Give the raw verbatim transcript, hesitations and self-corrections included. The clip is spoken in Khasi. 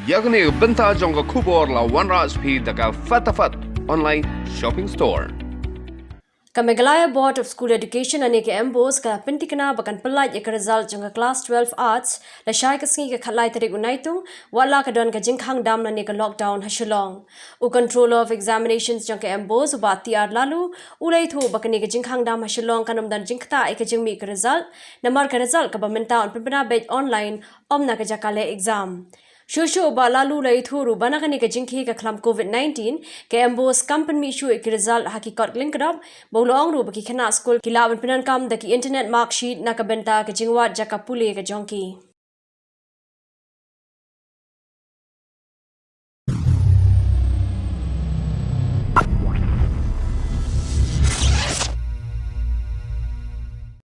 Ïa kane ka bynta jong ka khubor la wanrah sha phi da ka Fatafat Online Shopping Store. Ka Meghalaya Board of School Education lane ka MBOSE ka la pynthikna ba kan pyllait ïa ka result jong ka Class twelve Arts lashai ka sngi ka khatlai tarik u Naitung, wat la ka don ka jingkhang dam lane ka lockdown ha Shillong. U Controller of Examinations jong ka MBOSE, u Bah T R Laloo, u la ïathuh ba kane ka jingkhang dam ha Shillong kan ym don jingktah ïa ka jingmih ka result, namar ka result kaba mynta yn pynbna beit online, ym na ka jaka leh exam. Shuh shuh u Bah Laloo u la ïathuh ruh ba na kane ka jingkhie ka khlam COVID nineteen, ka MBOSE kam pynmih shuh ïa ki result ha ki kot lyngkdop, bad u la ong ruh ba ki khynnah skul ki lah ban pyndonkam da ki internet mark sheet na ka bynta ka jingwad jaka pule ka jong ki.